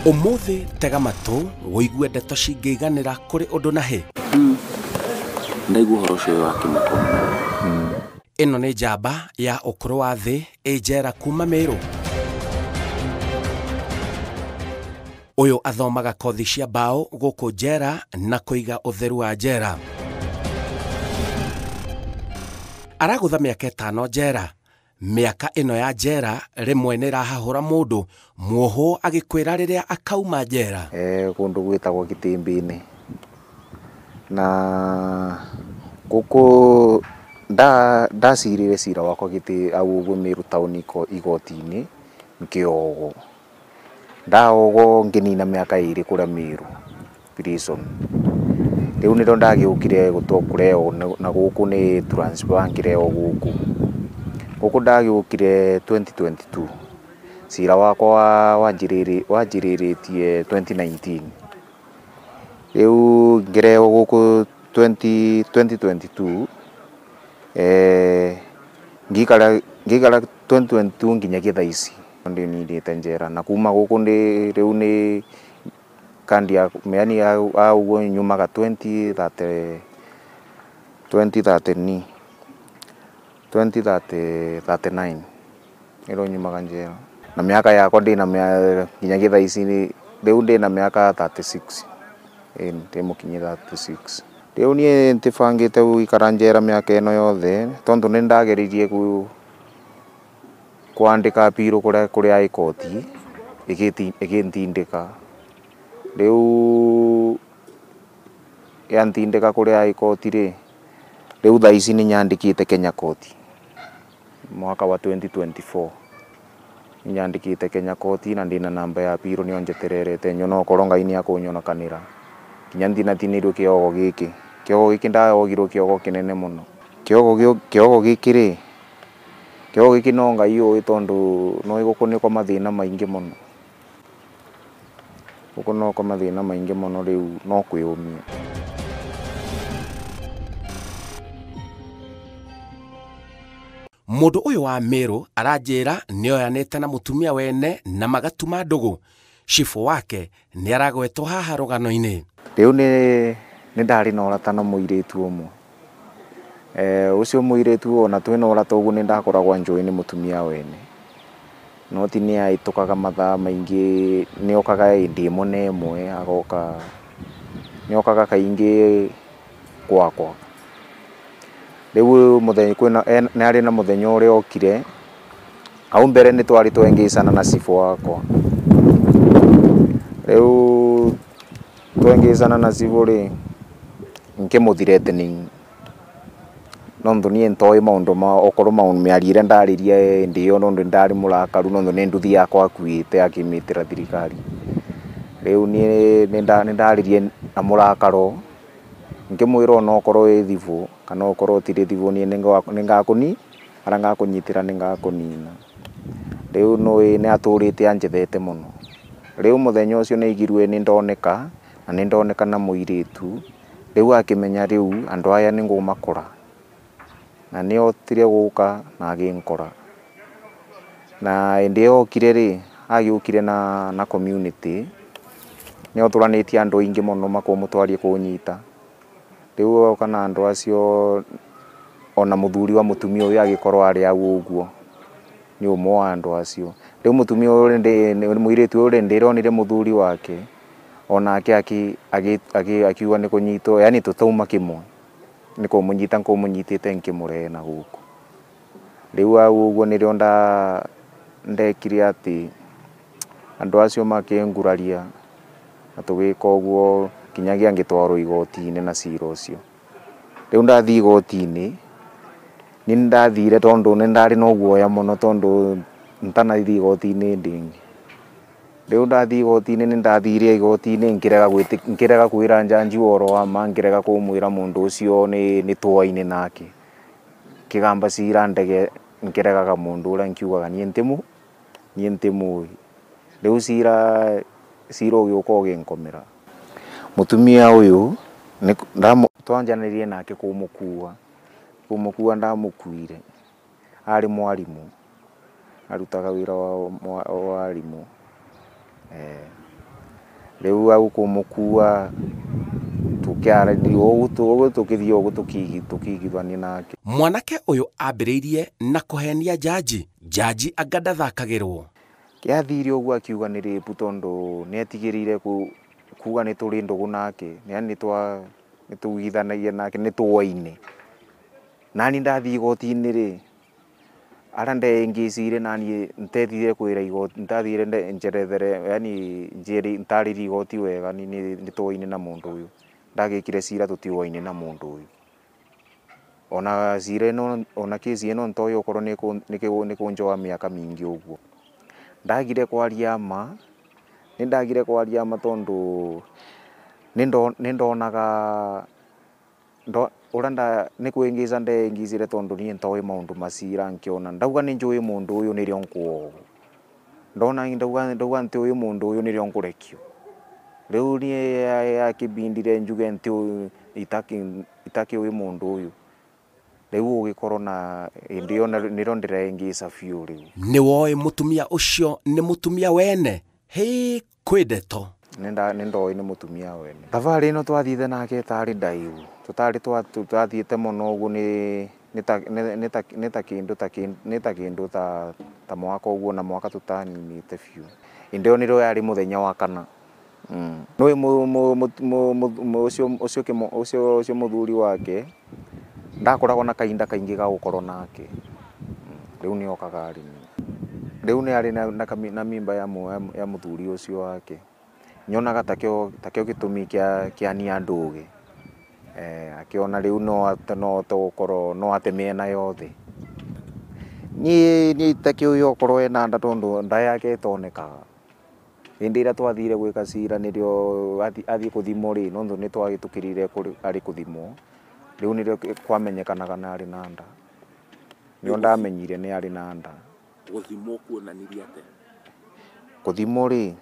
Ũmũthĩ tega matũ wũigue ndeto cingĩiganĩra kũrĩ ũndũ na hĩ. Ndaigua ũhoro ũcio wĩ wa kĩmako mũno. Ĩno nĩ njamba ya ũkũrũ wa thĩ ĩ njera kuma Meru. Ũyũ athomaga kothi cia mbaũ gũkũ njera na kũiga ũtheru wa njera. Aragũtha mĩaka 5 njera. Mĩaka ĩno ya njera rĩmwe nĩ ĩrahahũra mũndũ muohwo agĩkwĩra rĩrĩa akauma njera. Kũndũ gwĩtagwo Gĩtĩmbĩ-inĩ. Na gũkũ ndacirire cira wakwa gĩtĩ au ũguo Meru taũni igoti-inĩ ngĩogwo. Ndaogwo ngĩnina mĩaka 2 kũrĩa Meru prison. Rĩu nĩrĩo ndagĩũkire kũrehwo na gũkũ nĩ transfer ngĩrehwo gũkũ. Gũkũ ndagĩũkire 2022. Cira wakwa wanjĩrĩrĩtie 2019. Rĩu ngĩrehwo gũkũ 2022. Ngĩikara 2022 nginyagia thaa ici ndĩninĩte njera na kuma gũkũ rĩu nĩ kandi ya yani ũguo nyumaga 2039 nĩrĩo nyumaga njera. Na mĩaka yakwa ndĩna nginyagia thaa ici rĩu ndĩna mĩaka 36. Ndĩmũkinyie 36. Rĩu niĩ ndibangĩte gũikara njera mĩaka ĩno yothe tondũ nĩ ndageririe kwandĩka appeal kũrĩa High Court ĩgĩntindĩka. Rĩu yantindĩka kũrĩa High Court rĩ, rĩu thaa ici nĩ nyandĩkĩte Kenya Court mwaka wa 2024. Nĩ nyandĩkĩte Kenya Court na ndĩna namba ya appeal nĩyo njetererete nyone okorwo Ngai nĩ akũnyonokanĩra. Nginya ndinatinĩrio kĩogo gĩkĩ. Kĩogo gĩkĩ ndayogirwo kĩogo kĩnene mũno. Kĩogo gĩkĩ rĩ, kĩogo gĩkĩ no Ngai ũĩ tondũ no gũkũ nĩ kwa mathĩna maingĩ mũno. Gũkũ no kwa mathĩna maingĩ mũno rĩu no kwĩyũmia. Mũndũ ũyũ wa Meru aranjĩra nĩoyanĩte na mũtumia wene na magatuma ndũgũ. Cibũ wake nĩ aragwetwo haha rũgano-inĩ. Rĩu nĩ ndarĩ na ũrata na mũirĩtu ũmwe. Ũcio mũirĩtu ona twĩna ũrata ũguo nĩ ndakoragwo njũĩ nĩ mũtumia wene. No ti nĩ ahĩtũkaga mathaa maingĩ, nĩ okaga hĩndĩ ĩmwe na ĩmwe agoka, nĩ okaga kaingĩ gwakwa. Rĩu mũthenya kwĩna nĩ arĩ na mũthenya ũrĩa okire, hau mbere nĩ twarĩ twengĩcana na cibũ wakwa. Rĩu twengĩcana na cibũ rĩ, ngĩmũthreatening. Nondũ niĩ ntoĩ maũndũ ma okorwo maũndũ mĩario ĩrĩa ndarĩrie hĩndĩ ĩyo nondũ ndarĩ mũrakaru nondũ nĩ nduthi yakwa akuĩte akĩmĩtĩra thirikari. Rĩu niĩ nĩ ndaririe na mũrakaro ngĩmwĩra ona okorwo wĩ thibũ kana okorwo ũtirĩ thibũ niĩ nĩ harĩa ngakũnyitĩra nĩ ngakũnina. Rĩu nĩ atũrĩte anjethete mũno. Rĩu mũthenya ũcio nĩ aigirwe nĩ ndoneka na nĩ ndoneka na mũirĩtu. Rĩu akĩmenya rĩu andũ aya nĩ ngũmakora. Na nĩ otire gũka na agĩnkora. Na hĩndĩ ĩyo okire rĩ, agĩũkire na community. Nĩ otũranĩtie andũ aingĩ mũno makũmũtwarie kũnyita. Rĩu oka na andũ acio ona mũthuri wa mũtumia ũyũ agĩkorwo arĩ hau ũguo. Nĩ ũmwe wa andũ acio. Rĩu mũtumia ũyũ mũirĩtu ũyũ rĩ, ndĩronire mũthuri wake onake akiuga nĩ kũnyitwo, yani tũtauma kĩmwe. Nĩ kũmũnyita ngũmũnyitĩte ngĩmũrehe na gũkũ. Rĩu hau ũguo nĩrĩo ndekire atĩ andũ acio makĩnguraria na tũgĩka ũguo nginyagia ngĩtwarwo igoti-inĩ na cira ũcio. Rĩu ndathiĩ igoti-inĩ, nĩ ndathire tondũ nĩ ndarĩ na ũguoya mũno tondũ ntanathiĩ igoti-inĩ hĩndĩ ĩngĩ. Rĩu ndathiĩ igoti-inĩ nĩ ndathire igoti-inĩ ngĩrega kwĩra njanji ũhoro wa ma, ngĩrega kũmwĩra mũndũ ũcio nĩ tũaine nake. Ngĩgamba cira ndege ngĩregaga mũndũ ũrĩa ngiugaga niĩ ntimũĩ. Rĩu cira ũgĩũka ũgĩnkomera. Mũtumia ũyũ twanjanĩrie nake kũmũkua. Kũmũkua ndamũkuire. Arĩ mwarimũ. Arutaga wĩra wa warimũ. Riu au kumukua tukiarania uguo tukithie uguo tukigithania nake. Mwanake uyu ambiriirie na kuhenia jaji. Jaji anga ndathakagirwo. Kiathire uguo akiuga ni rape tondu nietigirire kuga ni turi ndugu nake, yani ni tugithanagia nake ni tuoine. Nani ndathii igoti-inĩ rĩ, aria ndeingicire nani ntethire kwira igoti, ntathire njerethere, yani njiri ntariri igoti wega ni ni tuoine na mundu uyu. Ndagikire cira tutioine na mundu uyu. Ona cira ino, ona kesi ino ntoyo okorwo ni kunjoa miaka mingi uguo. Ndagire kwaria ma, ni ndagire kwaria ma tondu ni ndonaga ndo uria nda ni kwingica ndeingicire tondu nie ntoi maundu macira nkiona ndauga ni njui mundu uyu nirio nkuogwo. Ndona ndauga nti uyu mundu uyu nirio nkurekio. Riu nie akibindire njuge nti uyu itaki uyu mundu uyu. Riu ugikorwo na hindi iyo nirio ndirengica biu riu. Ni woi mutumia ucio ni mutumia wene hii kwi ndeto. Ni ndoi ni mutumia wene. Thabarĩ ĩno twathire nake ĩtarĩ ndaihu, tũtarĩ twathiĩte mũno ũguo nĩ ta kĩndũ ta nĩ ta kĩndũ ta mwaka ũguo na mwaka tũtaninĩte biũ. Hĩndĩ ĩyo nĩrĩo yarĩ mũthenya wa kana. Nĩũĩ ũcio mũthuri wake ndakoragwo na kahinda kaingĩ ga gũkorwo nake. Rĩu nĩokaga arĩ niĩ. Rĩu nĩ arĩ na mimba ya mũthuri ũcio wake. Nyonaga takio gĩtũmi kĩa niĩ andũge. Akiona rĩu no ahote gũkorwo no ate mĩena yothe. Niĩ itakĩũĩ okorwo ena nda tondũ nda yake ĩtonekaga. Hĩndĩ ĩrĩa twathire gwĩka cira nĩrĩo athiĩ kũthimwo rĩ, nondũ nĩ twahĩtũkĩrire arĩ kũthimwo. Rĩu nĩrĩo kwamenyekanaga nĩ arĩ na nda. Nĩo ndamenyire nĩ arĩ na nda. Gũthimwo kuonanirie atĩa? Gũthimwo rĩ,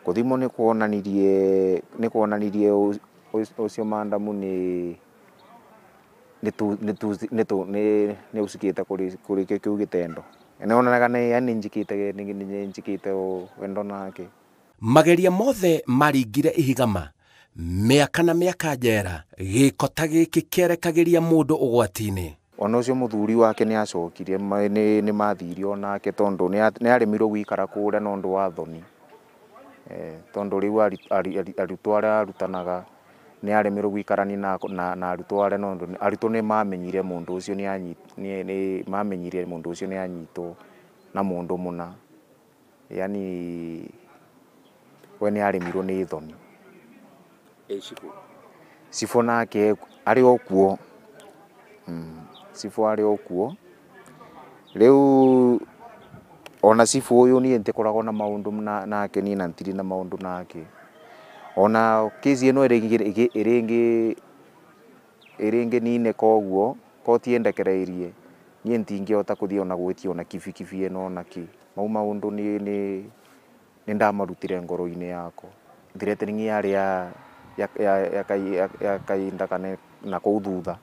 gũthimwo nĩ kuonanirie, nĩ kuonanirie ũcio mandamu nĩ nĩ ũcikĩte kũrĩ kĩu gĩtendo. Nĩonanaga nĩ njĩkĩte wendo nake. Mageria mothe maringire ihigama mĩaka na mĩaka njera. Gĩko ta gĩkĩ kĩerekagĩria mũndũ ũgwati-inĩ. Ona ũcio mũthuri wake nĩ acokire, nĩ mathire onake tondũ nĩ aremirwo gũikara kũrĩa nĩ ũndũ wa thoni. Tondũ rĩu arutwo arĩa arutanaga nĩ aremirwo gũikarania na arutwo arĩa nondũ arutwo nĩ mamenyire mũndũ ũcio nĩ mamenyire mũndũ ũcio nĩ anyitwo na mũndũ mũna. Yani we nĩ aremirwo nĩ thoni. Cibũ? Cibũ nake arĩ o kuo. Cibũ arĩ o kuo. Rĩu ona cibũ ũyũ niĩ ntikoragwo na maũndũ nake niĩ na ntirĩ na maũndũ nake. Ona kesi ĩno ĩrĩngĩ koguo koti ĩndekereirie niĩ ntingĩhota kũthiĩ ona gwĩtia ona kibikibi ĩno ona kĩ. Mau maũndũ nĩ ndamarutire ngoro-inĩ yakwa. Threatening yarĩ ya kahinda kana na kũu thutha.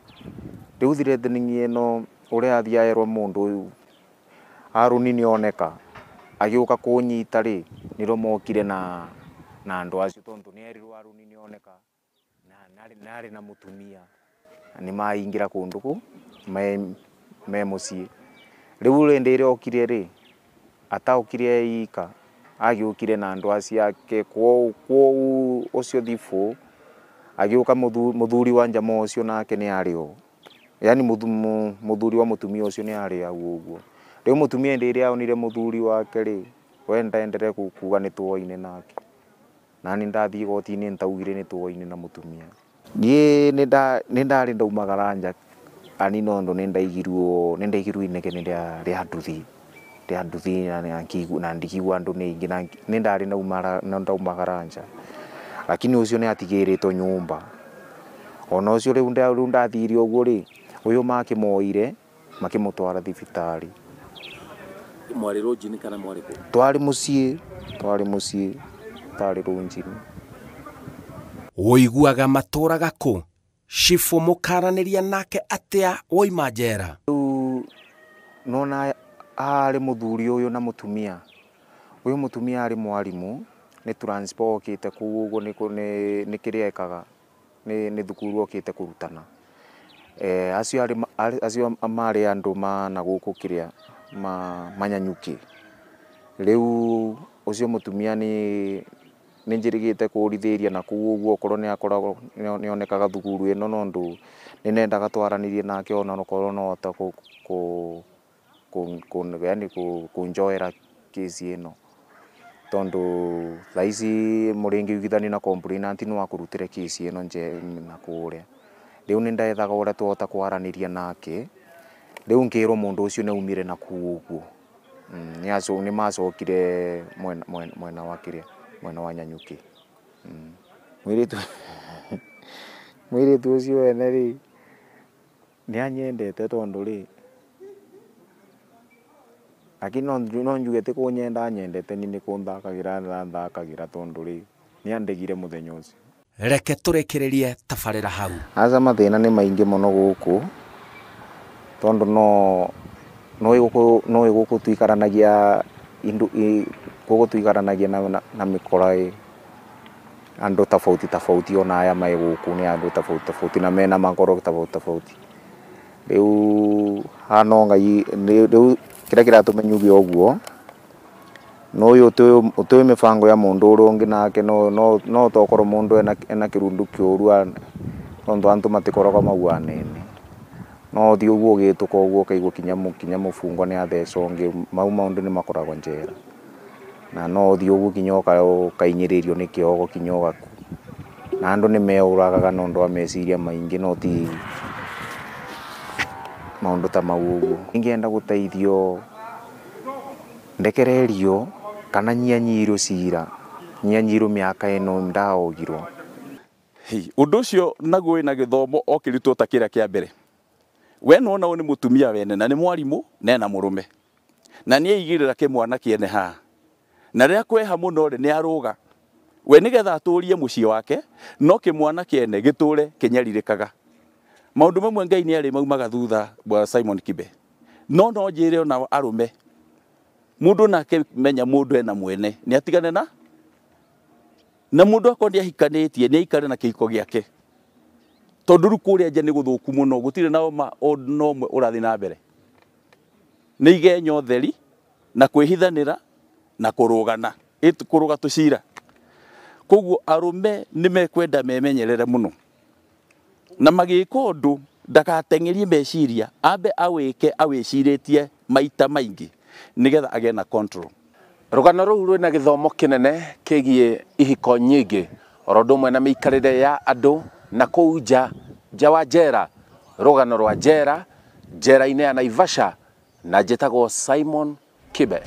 Rĩu threatening ĩno ũrĩa athiĩ aerwo mũndũ ũyũ Harũni nĩoneka agĩũka kũnyita rĩ, nĩrĩo mokire na andũ acio tondũ nĩerirwo Harũni nĩoneka na arĩ na mũtumia. Nĩ maingĩra kũndũ kũ me mũciĩ. Rĩu hĩndĩ ĩrĩa okire rĩ, ataokire e ika, agĩũkire na andũ acio ake kũu ũcio thibũ agĩũka mũthuri wa njama ũcio nake nĩ arĩ ho. Yani mũthuri wa mũtumia ũcio nĩ arĩ hau ũguo. Rĩu mũtumia hĩndĩ ĩrĩa onire mũthuri wake rĩ, we ndaenderee kuga nĩ tuoine nake. Nani ndathiĩ igoti-inĩ ntaugire nĩ tuoine na mũtumia. Niĩ nĩ ndarĩ ndaumagara nja ani nondũ nĩ ndaigirwo inegene rĩa nduthi. Rĩa nduthi na ndikigua andũ nĩ aingĩ na nĩ ndarĩ ndaumagara nja. Lakini ũcio nĩ atigĩrĩtwo nyũmba. Ona ũcio rĩu ndathire ũguo rĩ, ũyũ makĩmuoire makĩmũtwara thibitarĩ. Mwarĩ rũnjinĩ kana mwarĩ kũ? Twarĩ mũciĩ, tarĩ rũnjinĩ. Ũiguaga matũraga kũ? Cibũ mũkaranĩria nake atĩa woima njera? Rĩu nona arĩ mũthuri ũyũ na mũtumia. Ũyũ mũtumia arĩ mwarimũ Nĩ transfer okĩte kũu ũguo nĩ kĩrĩa ekaga nĩ thukuru okĩte kũrutana. Acio acio marĩ andũ ma na gũkũ kĩrĩa manyanyuki. Rĩu ũcio mũtumia nĩ njĩrĩgĩte kũũrithĩria na kũu ũguo okorwo nĩ akoragwo nĩ onekaga thukuru ĩno nondũ nĩ nendaga twaranĩrie nake ona okorwo no ahote yaani kũnjoera kesi ĩno. Tondu thaa ici mũrĩngĩiguithania na complainant no akũrutĩre kesi ĩno nje na kũrĩa. Rĩu nĩ ndethaga ũrĩa twahota kwaranĩria nake. Rĩu ngĩrwo mũndũ ũcio nĩ aumire na kũu ũguo. Nĩ macokire mwena wa kĩrĩa mwena wa Nyanyuki. Mũirĩtu ũcio wene rĩ nĩ anyendete tondũ rĩ lakini no njuge ti kũnyenda anyendete ni nĩ kũnthakagĩra aranthakagĩra tondũ rĩ nĩ andegire mũthenya ũcio. Reke tũrĩkĩrĩrie tabarĩra hau. Aca mathĩna nĩ maingĩ mũno gũkũ tondũ no gũkũ tũikaranagia gũkũ tũikaranagia na mĩkora andũ tofauti tofauti ona aya me gũkũ nĩ andũ tofauti tofauti na mena makoro tofauti tofauti. Rĩu haha no Ngai rĩu kĩrĩa kĩratũma nyuge ũguo no ũyũ ũtũĩ mĩbango ya mũndũ ũrĩa ũngĩ nake no tokorwo mũndũ ena kĩrundu kĩũru tondũ antũ matikoragwo mahuanene. No ũthiĩ ũguo ũgĩtũka ũguo ũkaigua kinya mũbungwa nĩ athecwo ũngĩ mau maũndũ nĩ makoragwo njera. Na no ũthiĩ ũguo kinya ũkainyĩrĩrio nĩ kĩogo kinya ũgakua. Na andũ nĩ meũragaga nĩ ũndũ wa meciria maingĩ no ti maũndũ ta mau ũguo. Ingĩenda gũteithio ndekererio kana nyianyirwo cira nyianyirwo mĩaka ĩno ndaogirwo. Ũndũ ũcio naguo wĩna gĩthomo o kĩrutwo ta kĩrĩa kĩa mbere. We nĩwona ũyũ nĩ mũtumia wene na nĩ mwarimũ na ena mũrũme na nĩ aigĩrĩra kĩmwana kĩene haha na rĩrĩa kweha mũno rĩ nĩ arũga we nĩgetha atũrie mũciĩ wake no kĩmwana kĩene gĩtũre kĩnyarirĩkaga. Maũndũ mamwe Ngai nĩ arĩ maumaga thutha bwa Simon Kibe no njĩre ona arũme mũndũ nake menya mũndũ ena mwene nĩ atigane na mũndũ akorwo nĩ ahikanĩtie nĩ aikare na kĩhiko gĩake tondũ rĩu kũrĩa nja nĩ gũthũku mũno gũtirĩ na ũma no ũmwe ũrathiĩ na mbere. Nĩ igenyo theri na kwĩhithanĩra na kũrũgana kũrũga tũcira. Koguo arũme nĩ mekwenda memenyerere mũno na magĩka ũndũ ndagateng'erie meciria ambe awĩke awĩcirĩtie maita maingĩ nĩgetha agĩe na control. Rũgano rũu rwĩna gĩthomo kĩnene kĩgiĩ ihiko nyingĩ oro ũndũ ũmwe na mĩikarĩre ya andũ na kũu nja nja wa njera rũgano rwa njera njera-inĩ ya Naivasha na njĩtagwo Simon Kibe.